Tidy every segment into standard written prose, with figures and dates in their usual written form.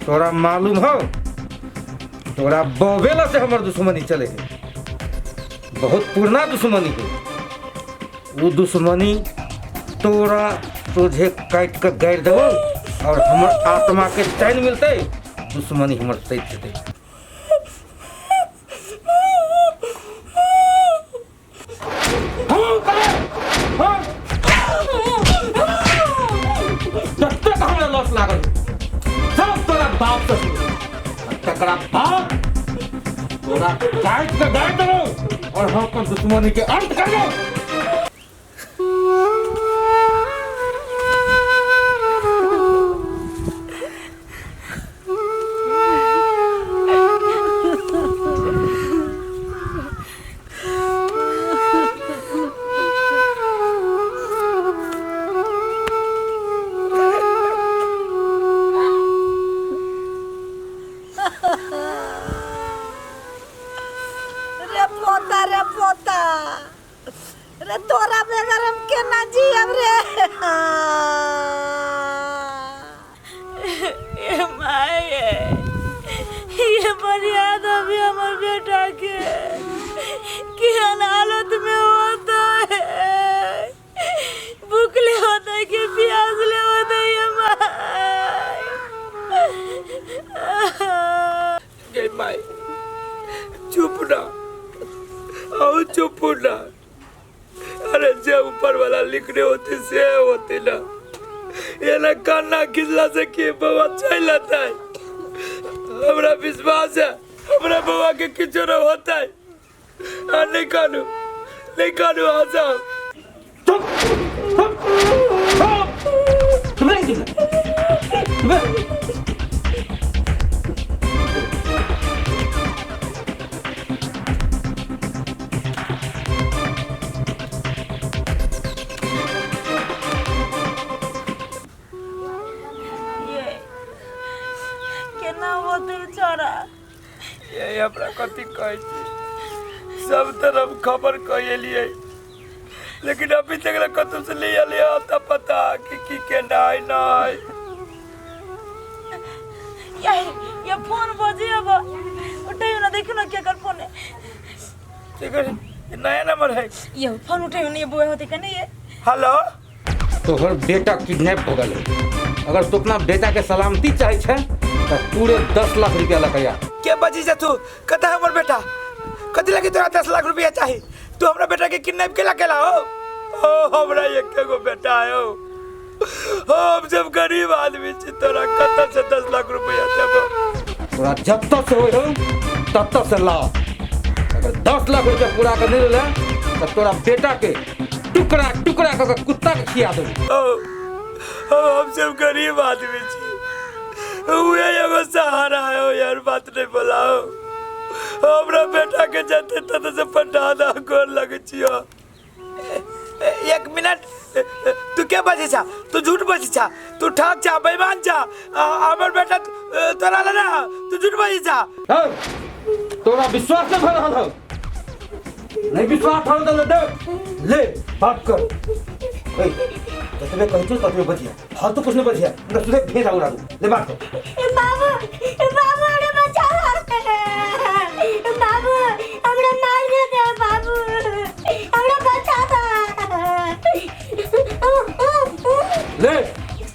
तोरा मालूम हो तोरा बवेला से हमर दुश्मनी चले है, बहुत पुराना दुश्मनी है। वो दुश्मनी तोरा तुझे काट के गाड़ देबो और हमर आत्मा के चैन मिलते, दुश्मनी हमर सही जेतै। जतेक हमरा लॉस लागल सब तोरा बाप से शुरू, तकरा बाद तोरा काट के गाड़ देबो और हम अपन दुश्मनी के अंत कर देबो। रे पोता, रे पोता, रे तोरा बगैर हम केना जियब रे। ये माय, ये फरियाद अभी हमारे बेटा के किहन हालत में होता है, भूख ले होता है कि प्यास ले होता है। ये माय गे माय चुप ना, आओ चुप ना। अरे जे ऊपर वाला लिखने होते से होते ना, ये ना कान्ना खिंचला से के बउआ चल आता है। हमरा विश्वास है हमरा बउआ के किछो न होता है। आ नहीं कानू, नहीं कानू आजा। चुप चुप चुप चुप। ये केना होते छोरा? ये हमरा कथी कहै छी, सब तरफ खबर कह एलियै, लेकिन अभी तक ले कतौ से ले एलियै आता पता कि की केना है नहीं। ये फोन बजे अब उठाइयो ना, देखियो ना क्या कर फोन है। ठीक है, ये नया नंबर है। ये फोन उठाइयो ना, ये बुआ होते कने ये। हेलो, तोहर बेटा किडनैप हो गल है। अगर तू अपना बेटा के सलामती चाहे छे तो पूरे 10 लाख रुपया लगा। के बजी जा तू? कता है हमर बेटा? कथी लगी तोरा 10 लाख रुपया चाही? तू हमरा बेटा के किडनैप केला केला हो? ओ हमरा एक गो बेटा है हो, हम जब गरीब आदमी छी, तोरा कत से 10 लाख रुपया देबो? तोरा जब तक से होय हो तब तक से ला। अगर 10 लाख रुपया पूरा कर नहीं ले तो तोरा बेटा के टुकड़ा टुकड़ा कर कुत्ता के खिया देबो। ओ हम सब गरीब आदमी छी, उहे एगो सहारा है हो यार, बात नहीं बोलाओ। हमरा बेटा के जते तते से पटा दा गोर लगे छियो। एक मिनट, तू क्या बजे छा? तू झूठ बजे छा, तू ठग छा, बेईमान छा। हमर बेटा तोरा ले ना, तू झूठ बजे छा। तोरा विश्वास नहीं भ रहल हो? नहीं विश्वास हो तो दे ले बात कर। ए ततबे कहै छौ ततबे बजिया, फालतू कुछ नहीं बजिया, हमरा सुधे भेजा उड़ा दू। ले बात कर। बाबू, बाबू हमरा बचाओ, बाबू हमरा मार दे दे, बाबू हमरा बचा दे। ले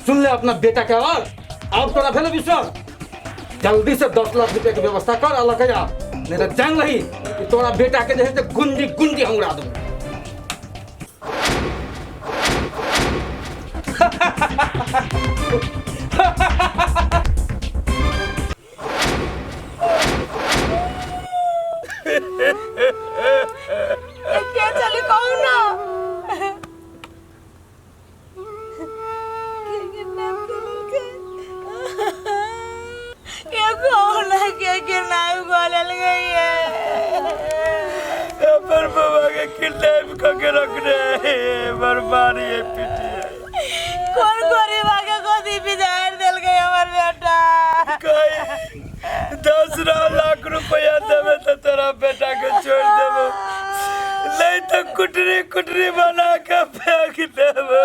सुन ले अपना बेटा के आवाज, अब तोरा भेल विश्वास? जल्दी से 10 लाख रुपया के व्यवस्था कर अलग जा, नहीं तो जान रही कि तोरा बेटा के जे है गुंजी गुंजी हम उड़ा दूं। के चली कहू ना के किडनैप केलकै? के कहू ना के किडनैप कऽ लेलकै? अपन बाबा के के किडनैप क के रखने है बर्बादी है पिटिया। कोन गरीब आके गोदी बिजाड़ देल गई हमर बेटा। कहीं 10 लाख रुपया देवे तो तोरा बेटा के छोड़ देबो, नहीं तो कुटरी कुटरी बना के फेंक देबो।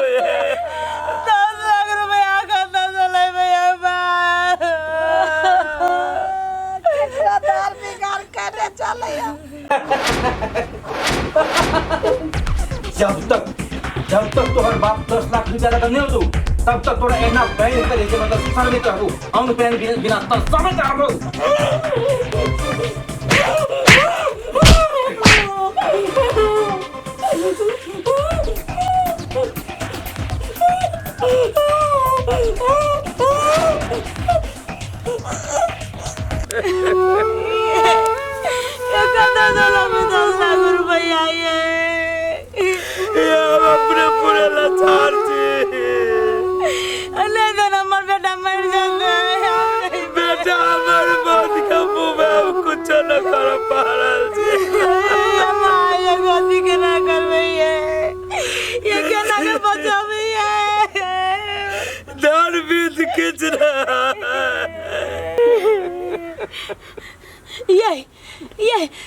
10 लाख रुपया खाता चले भैया बा। केकरा दाल बिगाड़ करे चले। जब तक तोहर बाप 10 लाख रुपया लगा नहीं दू तब तक तोरा एना बैंक करे के मतलब सर में रहू अंग पैन बिना तब समय रहू। ये खाता चला में 10 लाख रुपया ये ये हम अपने पूरे लाचार छी। नहीं तो हमर बेटा मर जाते। बेटा हमर मौत के मुंह में हम कुछ न कर पा रहल छी। ये गलती केना करबै ये केना के बचाबै ये दान बीत किछ ना।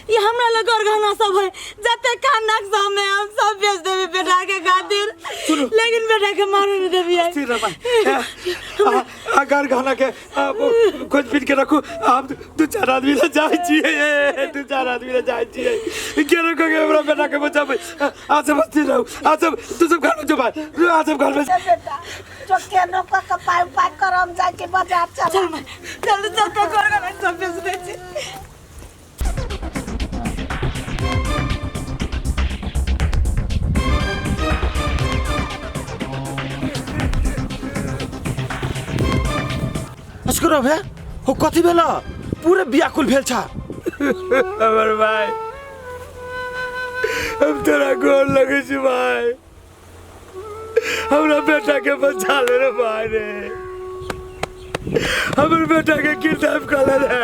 ये हमरा लग और गहना सब है जते कान नाक सब में हम सब बेच देबे बेटा के खातिर, लेकिन बेटा के मारे नहीं देबी। अगर गहना के खोज पीट के रखू। आप 2-4 आदमी ले जाय छियै, 2-4 आदमी ले जाय छियै के रखो के हमरा बेटा के बचाबै। आ सब अस्थिर रहू, आ सब तू सब घर में जो भाई, आ सब घर में बेटा जो केनो का कपाय उपाय करम जाय के बाजार चल चल चल चल तो कर गहना सब बेच दे छी। असगर भे हो कथी भेल पूरे व्याकुल भेल छा। हमर भाई हम तोरा गोर लगे छी भाई, हमरा बेटा के बचा ले रे भाई रे, हमर बेटा के किडनैप कर ले रे।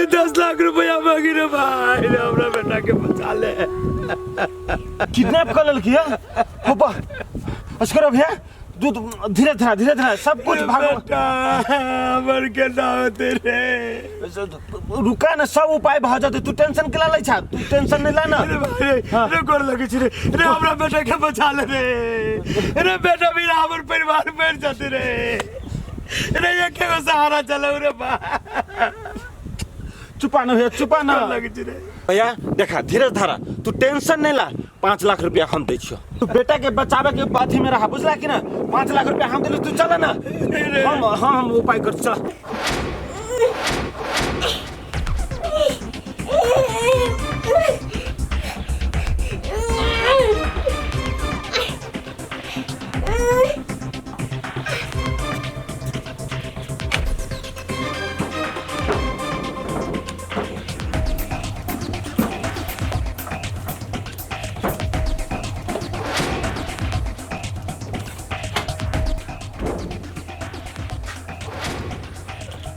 10 लाख रुपया मांगी रे भाई रे, हमरा बेटा के बचा ले। किडनैप कर लेल किया हो बा असगर भे दूध धीरे धीरे धीरे धीरे सब कुछ भागो। हमर के ना होते रे, रुका ना सब उपाय भ जते। तू टेंशन के लै छा, तू टेंशन नहीं ला ना। रे भाई रे गोर लगे छी रे, रे हमरा बेटा के बचा ले रे, रे बेटा बिना हमर परिवार मर जाते रे, रे ये के सहारा चलो रे बा। चुपा ना भैया, चुपा ना लगे छी रे भैया। देखा धीरज धारा, तू टेंशन नहीं ला। 5 लाख रुपया हम दै छियो, तू बेटा के बचावे के अथी में रहा, बुझला कि ना। 5 लाख रुपया हम देलु, तू चल ना, हम उपाय कर चल।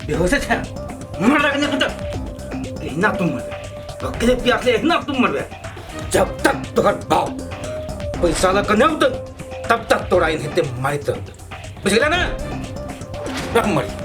बेहोश है मर रहा है एहिना तुम मरबे, अकेले प्यासले एहिना तुम मरबे। जब तक तोहर बाप पैसा लग के नहीं उतर तब तक तोरा इन्हें मारित रहते, बुझ गेला ना। रख मरी।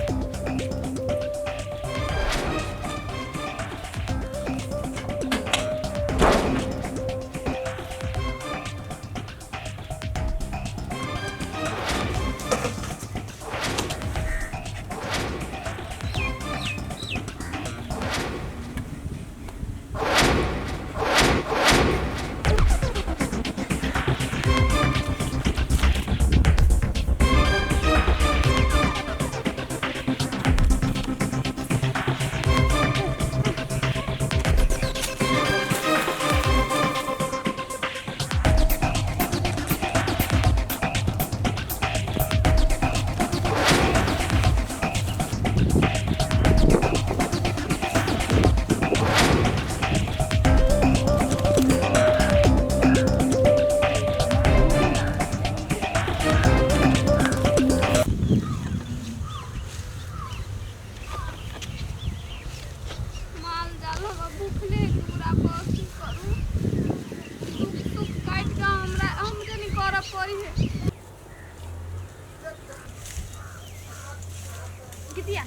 दीदिया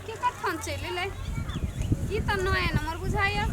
केकर फोन चलि एलै? ई तऽ नया नंबर बुझाइया।